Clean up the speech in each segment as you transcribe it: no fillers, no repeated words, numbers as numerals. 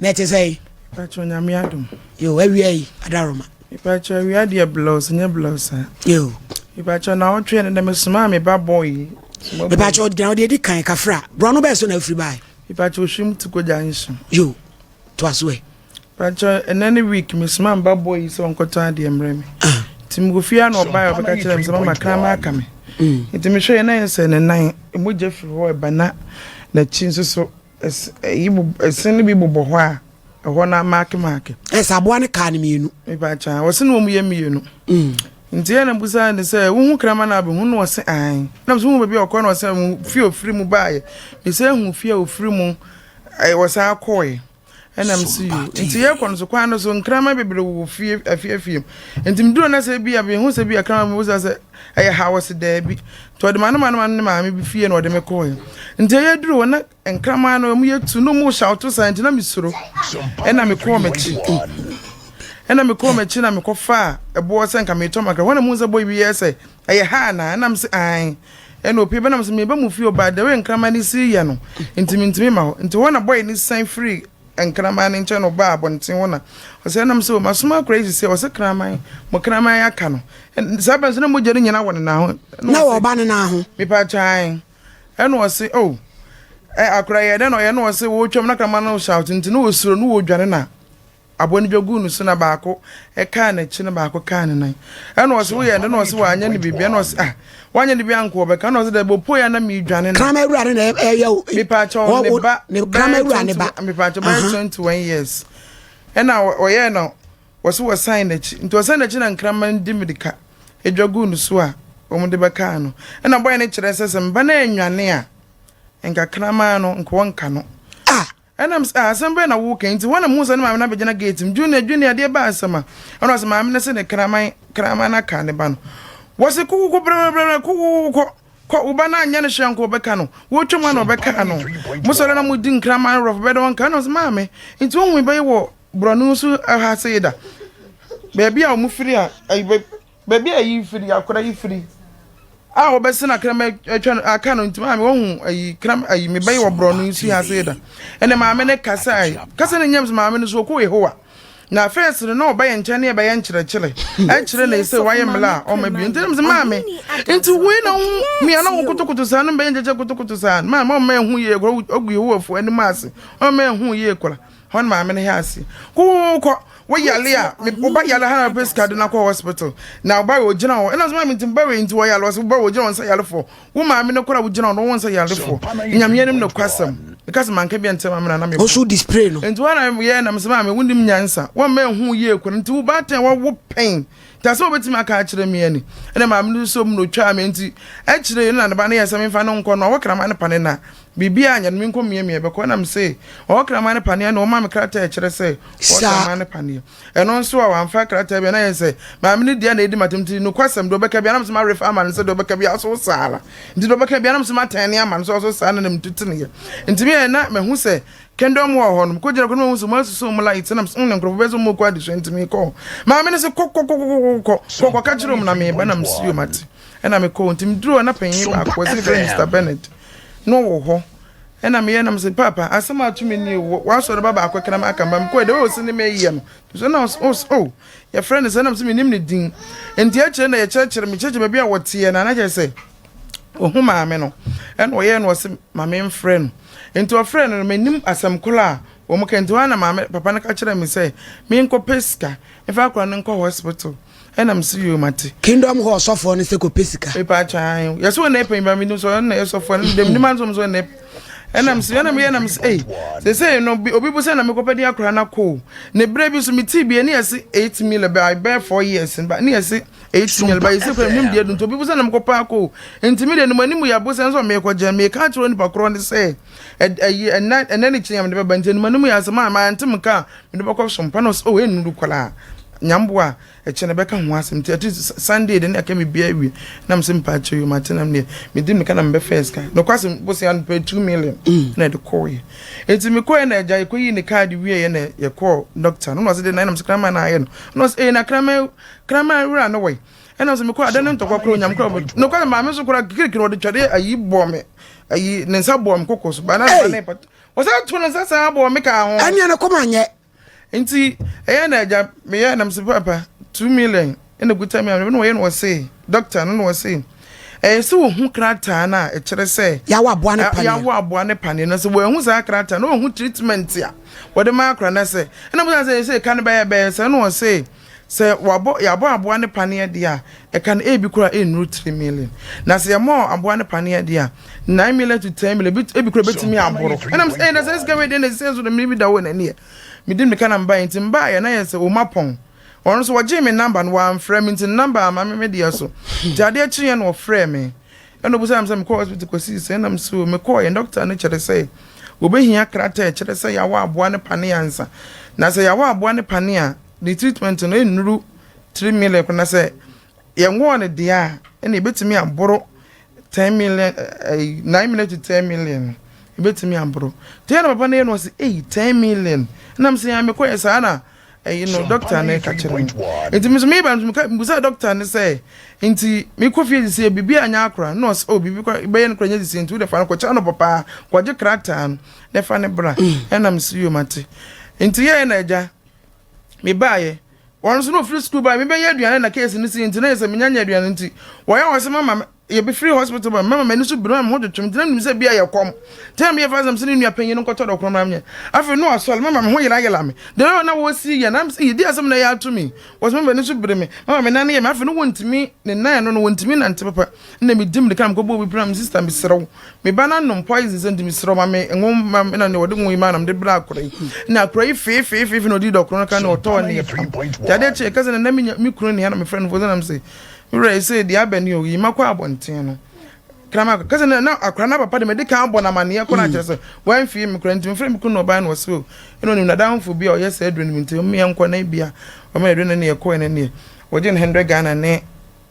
Na ɛte sɛn? Mepakyɛw Nyame adom. Yo, awia yi, Adaroma. Mepakyɛw awia deɛ blouse nyɛ blouse a. Yo. Mepakyɛw na ɔtwe no dɛ mesomaa me ba boy yi. Mepakyɛw gyina ɔde edi kan kafra. Borɔno bɛɛ so na afiri bae. Mepakyɛw ohwim ti kɔ junction. Yo, to aso ɛ. Mepakyɛw ɛnɛ ne week mesomaa me ba boy yi sɛ ɔnkɔtɔ adeɛ mmerɛ me. Ah. Nti mekɔ fie a na ɔbae ɔbɛka kyerɛ me sɛ mama kraman aka me. Mm. Nti mehwɛ yɛ na yɛ sɛ ne nan mogya firi hɔ ɛba na n'akyi nso so Ɛse no bi bobɔ hɔ a, ɛhɔ no amaakemaake. Ɛsɛ aboa no kaa no mmienu. Mepakyɛ, wɔse na wɔn yɛ mmienu. Mm. Nti yɛ na busa ne sɛ, wohu kraman na abɛhu no wɔse ae. Na sɛ wohu baabi a ɔkɔ na ɔsɛ fie ofiri mu baeɛ. Mesɛ hu fie a ofiri mu wɔsan kɔɔeɛ. Ɛna mese yo. Nti yɛkɔ no so kwan no so nkraman bebree wɔ fie afie afie mu. Nti meduru na sɛ bi a mehu sɛ bi a kraman mebusa sɛ ɛyɛ ha wɔse daabi. Nti ɔde ma no ma no ma no ne maame bi fie na ɔde me kɔɔeɛ. Nti ɛyɛ duru hɔ na Nkraman no, wɔyɛ tu na wɔn shout saa nti na mesuro. Ɛna mekɔɔ m'akyi. Ɛna mekɔɔ m'akyi na mekɔfaa ɛboɔ sɛ nka meretɔ makra. Hɔ na muhu sɛ boy bi yɛ sɛ ɛyɛ ha anaa? Ɛna mese ae. Ɛna opie bɛ na mese meba mu fie o but the way nkraman no si yɛ no nti mentumi ma hɔ. Nti hɔ na boy no san firi nkraman no nkyɛn na ɔbaa abɔnten hɔ na ɔsɛ ɛna mese o masoma akora yi sisi ɔsɛ kraman mo kraman aka no. Saa bɛn so na mogya no nyina wɔ ne nan ho. Na wɔ ɔba ne nan ho. Mepa kyɛw ae. Ɛna ɔse oh ɛ akora yɛ dɛn na ɔyɛ na ɔse wɔretwam na kraman no shout nti na ɔsuro na ɔredwane na aboa no dwa guu no so na baako ɛkaa n'akyi na baako kaa ne nan ɛna ɔse woyɛ dɛn na ɔse wanyɛ no biribi ɛna ɔse ah wanyɛ no bi anko ɔbɛka ɛna ɔse dɛ bɔpɔ yɛ na meredwane na kraman wura no na ɛyɛ o mepa kyɛw ne ba ne kraman wura ne ba mepa kyɛw bɛyɛ 21 years ɛna ɔyɛ no Wɔse wɔsan n'akyi. Nti wɔsan n'akyi na nkraman no de mirika dwa guu no so a wɔde bɛkaa no. Ɛna bɔe no kyerɛ sɛ sɛ me ba no annwane a, nka kraman no nka wɔnka no. Ah! Ɛna mese, ah, asɛm bɛn na woreka yi? Nti hɔ na mehuu sɛ ne maame no abɛgyina gate mu. Junior, Junior, adeɛ baa asɛm a? Ɛna ɔse maame no se ne kraman, kraman no aka ne ba no. Wɔse kokoko brɛbrɛbrɛ, kokokokɔ, kɔ, wo ba no anyɛ no hwee a nka wɔbɛka no. Wotwam a na wɔbɛkaa no. Mosɔre na modi nkraman rough, bɛdɛ wɔnka. Ɛna ɔse maame, nti wohu me ba yi wɔ Borɔno nso ha sei da. Baabi a wɔn firi a baabi a yi firi akora yi firi a wɔbɛsi na kraman atwa no aka no nti maame wɔhu ayi kram ayi me bɛyɛ wɔ borɔno nso ha sei da. Ɛnna maame no kasa ayi kasa ne nyam sɛ maame no so ɔkɔ Yehowa. Na afei no na ɔbɛyɛ nkyɛn ne ɛbɛyɛ nkyerɛkyerɛ ɛkyerɛ na ɛsɛ wayɛ mmla a ɔma bi nti ɛnam sɛ maame nti wei na ho mia na wo kotokoto saa no bɛyɛ nkyɛkyɛ kotokoto saa maame ɔma ɛho yie kora ɔgu Yehowa fo anim ase ɔma ɛho yie kora. Hɔn maame no hɛ ase. Kɔ wo yale a, wo ba yale ha na pɛ sika de no akɔ hospital. Na wo ba wɔ gyina hɔ. Ɛna so maame nti ba wei nti wɔ yale ɔsɛ wo ba wɔ gyina hɔ nsa yalefoɔ. Wo maame no kora wo gyina hɔ no wo nsa yalefoɔ. Nyame anim no kwasɛm. Meka sɛ manka bi ankyerɛ maame na na mebɔ. Ɔso display no. Nti wɔn na yɛ na mesɛ maame wo nim nyansa. Wɔn mma ehu yie kora nti wo ba tɛn wɔwo pɛn. Nti asɛm a wobɛtumi aka akyerɛ me ani. Ɛna maame no so mu na otwaa me nti akyire no na ne ba no yɛ sɛ memfa no nkɔ no ɔwɔ kraman no pane na Biribiara anyɛ no, menkɔ miamia bɛkɔ. Ɛna mese, ɔwɔ kraman no paneɛ, ɛna ɔma me krataa a ɛkyerɛ sɛ ɔwɔ kraman no paneɛ. Ɛno nso a wamfa krataa bi, na yɛ sɛ maame no deɛ na ɛdi matam nti nokwasɛm deɛ ɔbɛka biara na mese marefa ama no sɛ deɛ ɔbɛka biara so saa ara. Nti deɛ ɔbɛka biara na mese matɛne ama no sɛ ɔso saa na na metu teneɛ. Nti meyɛ na mahu sɛ Kingdom Hall hɔ no, mekɔgyina kɔ na mahu sɛ wɔasusu wɔn light na mese, mm, nkurɔfoɔ bɛyɛ sɛ wɔrekɔ adesua nti mekɔ hɔ. Maame no se kɔ kɔ kɔ kɔ kɔ kɔ kɔka kyerɛ wɔn na meba na mese yo mate. Ɛna mekɔ nti meduru hɔ na panyin baako ɔse yɛfrɛ no Mr. Bernard na ɔwɔ hɔ ɛna meyɛ nam sɛ papa asɛm ato me nie w'asɔre ba baako kra aka mba mekɔɛ de ɔsi ne mɛyɛ no so na ɔs oh yɛfrɛ no sɛ nam sɛ menim ne din nti akyerɛ na yɛkyerɛkyerɛ mekyerɛkyerɛ baabi a wɔteɛ na na kyerɛ sɛ ɔhu maame no ɛna ɔyɛ no ɔse ma memfrɛ no nti ɔfrɛ no no menim asɛm koro a wɔn ka nti hɔ na maame papa no ka kyerɛ me sɛ menkɔpɛ sika mfa akora no nkɔ hospital Ɛna mese yoo mate. Kingdom Hall sɔfoɔ no sɛ kɔpɛ sika. Mepa kyɛ ahe. Yɛsɛ wɔn na ɛpɛ ba menim sɛ ɔno na ɛyɛ sɔfoɔ no dem nim ansom sɛ ɔno ɛna mese ɛna meyɛ na mese ei sesei no obi bo sɛ na mekɔpɛ de akora no akɔ ne berɛ bi so metee bi ɛne yɛse 8 million bɛ bɛyɛ 4 years ba ne yɛse 8 million ba yɛse kora menim deɛ du nti obi bo sɛ na mekɔpɛ akɔ nti me deɛ no m'anim yɛ abo sɛ nso mekɔgyɛ meka akyerɛ nipa korɔ ne sɛ ɛyi ɛnɛ ɛnɛ ne kyerɛ mede bɛba nti anim anim yɛ asɛm a mante me ka mede bɛkɔ so mpa na ɔsɛ oh ɛnnuru koraa nyamboa ɛkyɛ no bɛka ho asɛm nti ɛte Sunday de ne aka me bia awie na mesɛ mpa akyɛ yom ate nam deɛ medi meka na mebɛfɛ sika nokwasɛm bosea no pɛ 2 million na ɛde kɔɔyɛ nti mekɔɛ na agya yɛkɔyii ne kaade wieɛ na yɛkɔɔ doctor no na ɔsɛ de na ɛnam sɛ kraman na ayɛ no na ɔsɛ ee na kraman kraman wura no wɔi ɛnam sɛ mekɔɔ ada ne ntɔkwa korɔ onyam korɔ nokwasɛm maame nso korɔ kirikiri ɔde twɛdeɛ ayi bɔɔ me ayi ne nsa bɔɔ me koko so ba na ne pata. Wɔsan to ne nsa san bɔɔ me kaa ho. Ɛnneɛ no kɔm anyɛ. Nti ɛyɛ na agya meyɛ na mese papa 2 million ɛna kuta me a na wɔyɛ no, wɔse doctor no na wɔse ɛyɛ sɛ wɔhu krataa no a ɛkyerɛ sɛ yɛawɔ aboa ne paneɛ. Yɛawɔ aboa ne paneɛ no, sɛ wɔahu saa krataa na wɔhu treatment a wɔde ma akora no sɛ ɛna mo sɛ sɛ ɛka no bɛyɛ sɛ na wɔse sɛ wɔabɔ yɛabɔ aboa ne paneɛ deɛ a, ɛka no ebi koraa ɛnnuru 3 million, na sɛ yɛmɔ aboa ne paneɛ deɛ a, 9 million to 10 million, ebi koraa bɛtumi aboro. Ɛna mo sɛ ɛyɛ na sɛ sika wei deɛ na ɛsɛ nso na mmiri bi da wɔ n'ani yɛ medi mirika na mbaeɛ. Nti mbaeɛ na yɛ sɛ ɔma pɔn, ɔno nso wɔgyee me number no, wɔamfrɛ me, nti ne number ama me me deɛ so. Nti adeɛ kyeeɛ na ɔfrɛ me, ɛna obusaa me sɛ mekɔɔ hospital kɔsii sɛ, ɛnam so mekɔɔ yɛn doctor no kyerɛ sɛ wɔbɛhia krataa a ɛkyerɛ sɛ yɛawɔ aboa ne pane ansa, na sɛ yɛawɔ aboa ne pane a, ne treatment no ɛnnuru 3 million na sɛ yɛnwɔɔ no deɛ a, ɛna ɛbɛtumi aboro 10 million, 9 million to 10 million no, ɛbɛtumi aboro. Nti ɛna papa no yɛ no ɔsɛ ei, 10 million, ɛnam sɛ yɛn mekɔyɛ saa na ɛyi no doctor no ka kyerɛ me. Nti mi nso mi ba nso meka mbusa doctor no sɛ nti mekɔ fie sisi biribi anya akora na ɔsɛ oh, biribi kora bɛyɛ no kora nyɛ sisi, nti wode fa no kɔkyɛ no papa kɔgye krataa no na ɛfa ne bra. Ɛnam si yom ate. Nti yɛyɛ na agya mebaayɛ, wɔn nso na ofiri sukuu baa mebɛyɛ aduane na case no si, nti na yɛ sɛ menya nyɛ aduane, nti wɔyɛ wɔ sɛ mama yɛbɛfiri hospital ba, mama m'ani so bere ma me ho twetwem, nti na menim sɛ bia yɛ kɔm, nti na meyɛ fa sɛm sɛ ne nua panyin no nkɔtɔ dɔkono ma menyɛ. Afei no asɔre mama me ho yerayera me de na na wɔsi yɛ na mesɛ yɛdi asɛm na ɛyɛ ato mi wɔ sɛ mama m'ani so bere me, mama me nan yɛ me. Afei no wɔntumi ne nan no wɔntumi nante papa, na medi mmirika na mekɔbɔ obi pira me sister, mesrɛ wo, me ba no anom poison sɛ, nti mesrɛ wo ma me ngo ma me, na ne wɔde ngo yi ma na mede brɛ akora yi, na akora yi feefeefeefe na ɔdi dɔkono no ka na ɔtɔɔ ne yɛ pam. Nti adeɛ kye ɛka sɛ na me kunu ne ha na mefrɛ no fo sɛ nam sɛ wura yi sɛ deɛ aba ni o, yi ma kɔ abɔnten no krama kasa na akora na papa de mede kan abɔ na amaneɛ kɔ na kyerɛ sɛ wamfie me kora. Nti mefrɛ me kunu na ɔbaa na ɔsɛ o, ɛna onim nadamfo bi a ɔyɛ saa aduro no mu, nti mmea nkɔ na bia ɔma aduro no ne yɛkɔɛ no neɛ wɔgye no 100 Ghana ne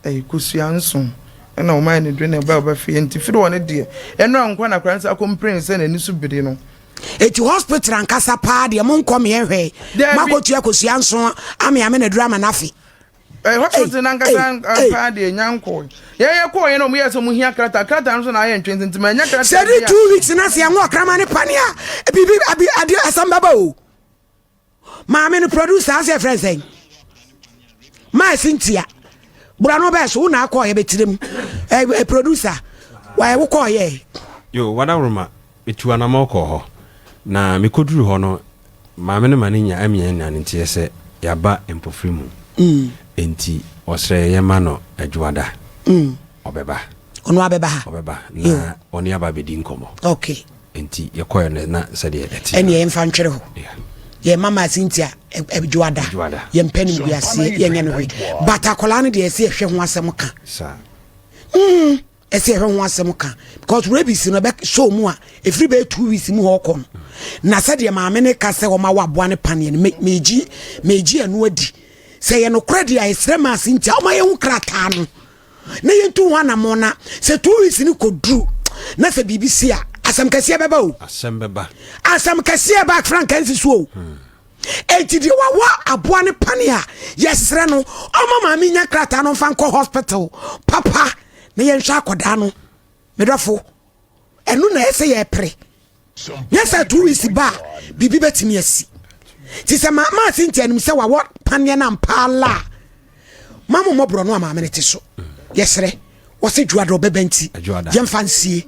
ɛyɛ kosua nson, ɛna ɔma yɛ ne duro na ɛba ɔba fie. Nti firi hɔ no deɛ ɛno a nkɔ na akora no sɛ akɔmplain sɛ n'ani so biri no. Eti hospital ankasa paa deɛ monkɔ meɛ hwɛ. Dabi. Moakɔtua kosua nson ameame na aduru ama no afe. Hospital nankasa paa deɛ nya nkɔ yɛyɛ kɔɔ yɛ na ɔmo yɛ sɛ ɔmo hia krataa, krataa no nso na ayɛ ntwɛn nti ma ɛnyɛ krataa sɛ de bi a 2 weeks na sɛ yɛnwo ɔkrama ne pane a, biribi abi ade asɛm bɛba o. Maame no producer asɛ frɛ sɛn maa Cynthia bura no bɛɛ so wo na akɔɔyɛ bɛtire mu ɛ producer wɔyɛ wo kɔɔyɛ. Yo, wadaworoma, metu anammɔ kɔɔ hɔ na mekɔduru hɔ no, maame no ma no nya amia nya no nteɛ sɛ yɛaba mpofiri mu, enti ɔsrɛ yɛma no adwoada ɔbɛba. Ɔno abɛba ha? Ɔbɛba na ɔne aba bɛdi nkɔmmɔ. Enti yɛkɔɛ no na sɛdeɛ ɛte. Ɛneɛ yɛmfa ntwere hɔ. Yɛma maa Cynthia adwoada. Adwoada. Yɛmpɛ no guaseɛ, yɛnyɛ no hwee, but akwadaa no deɛ ɛsɛ yɛhwɛ ho asɛm ka. Saa. Ɛsɛ yɛhwɛ ho asɛm ka because rabies no ɛbɛ so mu a ɛfiri bɛyɛ 2 weeks mu hɔ kɔ no, na sɛdeɛ maame ne ka sɛ ɔma wɔ aboa ne paneɛ no, megye ɛno adi sɛ yɛ nokorɛ deɛ a, yɛsrɛ maa Cynthia ɔma yɛhu krataa no na yɛntu ho anammɔn, na sɛ 2 weeks no kɔduru na sɛ biribi si a, asɛm kɛseɛ bɛba o. Asɛm bɛba. Asɛm kɛseɛ ba franka nsi so o. Enti deɛ wawɔ aboa ne pane a, yɛsrɛ no ɔma maame nya krataa no mfa nkɔ hospital papa na yɛnhwɛ akɔdaa no. Medɔfo, ɛno na ɛsɛ yɛpere, nyɛ sɛ 2 weeks ba a biribi bɛtumi asi. Nti sɛ maa Cynthia anim sɛ wawɔ paneɛ no ampaala a, ma mo mmɔborɔ no a maame no te so, yɛsrɛ wɔsɛ dwoada ɔbɛba, nti Adwoada. Yɛmfa nsie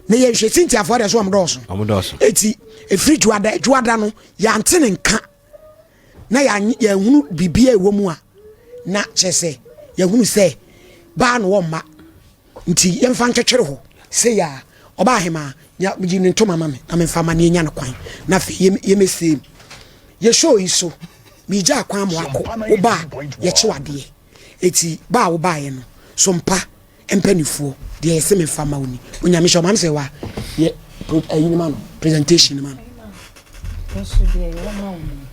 na yɛnhwɛ. Cynthiafoɔ deɛ so ɔm dɔɔso. Ɔmo dɔɔso. Eti ɛfiri dwoada, dwoada no yɛante ne nka na yɛahunu biribi a ɛwɔ mu a, na kyerɛ sɛ yɛahunu sɛ baa no wɔ mma, nti yɛmfa ntwetwere hɔ sɛ yɛ a ɔbaa ahema nya yi ne ntoma ma me na memfa ma ne yɛnya no kwan na afei yɛmɛsie mu yɛ show yi so. Megya kwan ma wakɔ wo ba a yɛkyew adeɛ, eti ba a wobaeɛ no so mpa mpanimfoɔ deɛ yɛsɛ memfa ma wo ni. Onyame hyɛ ɔmaame sɛ wa yɛ ayi no ma no, presentation no ma no. Nso deɛ yɛwɔ ma wo ni,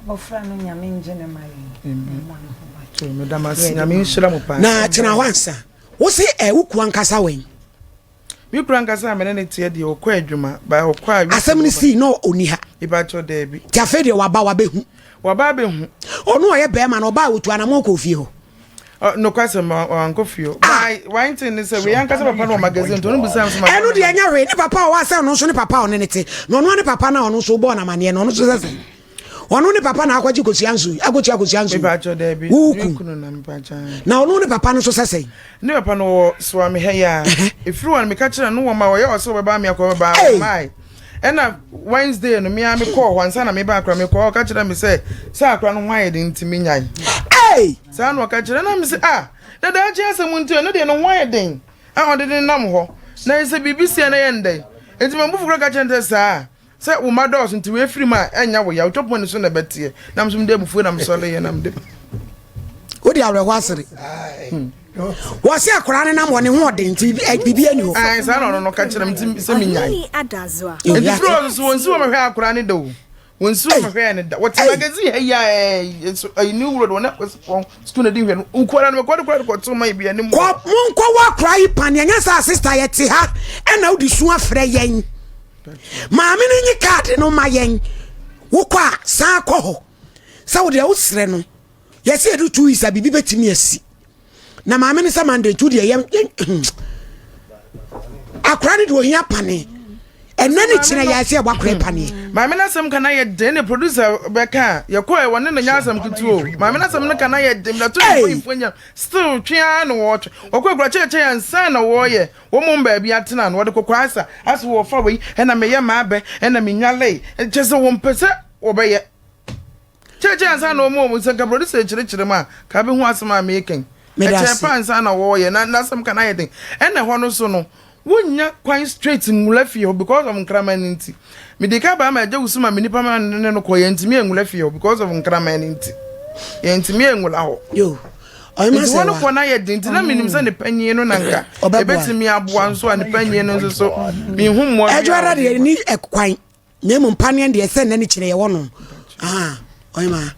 abɔfra no, Nyame ngye ne ma yɛn mmɔ ne ho ban. So meda mo ase, Nyame nhyira mo paa. Na tena hɔ ansa wo se ɛ wo kuo ankasa wɛn? Me kura ankasa a mene ne teɛ deɛ, ɔkɔ adwuma ba, ɔkɔ a asɛm no sii na ɔni ha? Mepakyɛw, daabi. Nti afei deɛ waba wabɛhu? Waba abɛhu. Ɔno ɔyɛ bɛrima no, ɔbaa wɔtu anammɔn kɔ fie hɔ? Nokwasɛm, wankɔ fie hɔ. Ah! One thing ne sɛ, wei ankasa papa no wɔ magazine nti ɔno bisa nso ma. Ɛno deɛ ɛnyɛ hwee, ne papa a ɔwɔ asɛ ɔno nso ne papa a ɔne ne te, na ɔno ne papa no a ɔno nso wobɔɔ no amaneɛ no, ɔno nso sɛ sɛ ɔno ne papa na akɔgye kosua nso, akɔtua kosua nso. Mepakyɛ daabi, Wo ne kunu na mepakyɛ. Na ɔno ne papa no nso sɛ sɛ. Ne papa no wɔ Soame ha yi ara. Ɛfiri hɔ no meka kyerɛ no wɔma ɔyɛ ɔsɛ ɔbɛba me akɔ ɔbɛba ɔmmae. Ɛna Wednesday no me ara mekɔɔ hɔ ansa na meba akora mekɔɔ hɔ ɔka kyerɛ me sɛ sɛ akora no ho ayɛ den nti menyae. Saa na ɔka kyerɛ na me sɛ ah na daakye asɛm nti ɛno deɛ ne ho ayɛ den a ɔde ne nam hɔ na sɛ biribi si a na yɛ ndɛn. Nti m'abufuo koraa ka kyerɛ no sɛ saa Sɛ wo mma dɔɔso nti wei firi mu a, ɛnyɛ wo ya. Wotwa poma ni so na ɛbɛteɛ. Na me nso mede abufuo na mesɔreeɛ na mede. Wode awerɛhoɔ asere. Wɔse akwadaa no nam wɔ ne ho ɔden nti biribi ani hɔ. Ae, saa na ɔno no ka kyerɛ me nti sɛ menyae. Nti firi hɔ nso wɔnsi wɔ mehwɛ akwadaa no da o. Wɔnsi wɔ mehwɛ no da. Wɔte magazine ha yi a ɛyi New World wɔne akwasipɔn sukuu na di hwɛ no. Nkwadaa no mekɔ de kora de kɔto ma ebi anim. Kɔ monkɔ wɔ akwadaa yi paneɛ nyɛ saa sista yɛte ha ɛna wode su afrɛ yɛn. Maame no nye kaade no ma yɛn. Wokɔ a, san kɔ hɔ. Sɛ wo deɛ wosrɛ no, yɛsɛ yɛde 2 weeks a biribi bɛtumi asi. Na maame no sɛ Monday nti wo deɛ yɛn akora no deɛ ohia pane. Ɛnɛ ne kyerɛ yɛ sɛ yɛbɔ akora paneɛ. Maame no asɛm ka na yɛ den ne producer bɛka a yɛkɔɛ wɔne no nyɛ asɛm ketewa o. Maame no asɛm no ka na yɛ den na to ne mpanyinfoɔ nya still twe ara na wɔtwe. Wɔkɔ akura kyɛkyɛ ansa na wɔyɛ. Wɔn mmom baabi atena no, wɔde kɔkɔɔ asa, ase wɔfa wei, ɛna meyɛ m'abɛ, ɛna menya lei, kyerɛ sɛ wɔmpɛ sɛ wɔbɛyɛ. Kyerɛkyerɛ ansa na wɔn wɔn sɛ nka producer kyerɛkyerɛ mu a, ka bɛhu asɛm a meka yi. Ɛkyɛ pa ansa na wɔyɛ, na n'asɛm ka no ayɛ den. Ɛna ɛhɔ no so no, wonnya kwan straight nwura fie hɔ because of nkraman no nti. Mede ka baa ma agya wusu ma me nipa ma ne no kɔ, yɛntumi anwura fie hɔ because of nkraman no nti. Yɛntumi anwura hɔ. Yo. Nti hɔ no kɔ no ayɛ den nti na menim sɛ ne panyin no na nka ɛbɛtumi aboa nso a ne panyin no nso so mehu mmoa bi. Ɛdwo ara deɛ ni ɛkwan na mmom paneɛ deɛ sɛ nna ne kyerɛ yɛwɔ no. Ɔyɛma.